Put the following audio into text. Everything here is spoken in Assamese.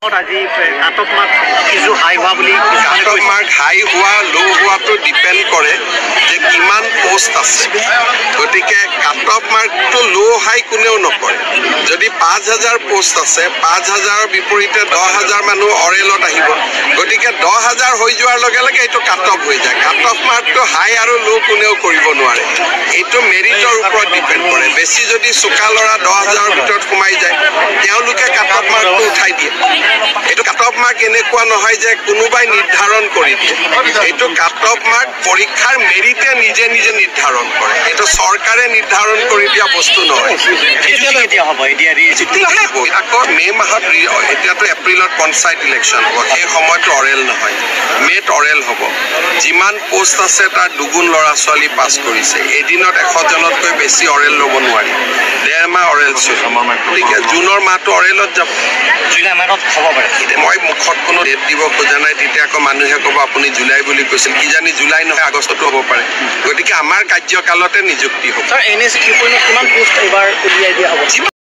আজি কাট অফ মাৰ্ক কিছু হাই হোৱা বুলি কাট অফ মাৰ্ক হাই হোৱা ল' হোৱাটো ডিপেণ্ড কৰে যে কিমান পষ্ট আছে। গতিকে কাট অফ মাৰ্কটো ল' হাই কোনেও নকৰে। যদি 5000 পষ্ট আছে, 5000ৰ বিপৰীতে 10,000 মানুহ অৰেলত আহিব। গতিকে 10,000 হৈ যোৱাৰ লগে লগে এইটো কাট অফ হৈ যায়। কাট অফ মাৰ্কটো হাই আৰু ল' কোনেও কৰিব নোৱাৰে। এইটো মেৰিটৰ ওপৰত ডিপেণ্ড কৰে। বেছি যদি চোকা ল'ৰা 10,000ৰ ভিতৰত সোমাই যায়, তেওঁলোকে কাট অফ মাৰ্কটো উঠাই দিয়ে। এইটো কাট অফ মাৰ্ক এনেকুৱা নহয় যে কোনোবাই নিৰ্ধাৰণ কৰি দিয়ে। এইটো কাট অফ মাৰ্ক পৰীক্ষাৰ মেৰিটে নিজে নিজে নিৰ্ধাৰণ কৰে। এইটো চৰকাৰে নিৰ্ধাৰণ কৰি দিয়া বস্তু নহয়। কেতিয়া হ'ব এতিয়া? আকৌ মে' মাহত, এতিয়াতো এপ্ৰিলত পঞ্চায়ত ইলেকশ্যন হ'ব, সেই সময়তো অৰেল নহয়, মে'ত অৰেল হ'ব। যিমান পোষ্ট আছে তাৰ দুগুণ ল'ৰা ছোৱালী পাছ কৰিছে। এদিনত 100জনতকৈ বেছি অৰেল ল'ব নোৱাৰি। ডেৰ মাহ অৰেল চলিব, গতিকে জুনৰ মাহটো অৰেলত যাব। জুলাই মাহত হ'ব পাৰে। মই মুখত কোনো ডেট দিব খোজা নাই, তেতিয়া আকৌ মানুহে ক'ব আপুনি জুলাই বুলি কৈছিল। কিজানি জুলাই নহয়, আগষ্টতো হ'ব পাৰে। গতিকে আমাৰ কাৰ্যকালতে নিযুক্তি হ'ব। ছাৰ, এন এছ 3.0 কিমান পোষ্ট এইবাৰ উলিয়াই দিয়া হ'ব?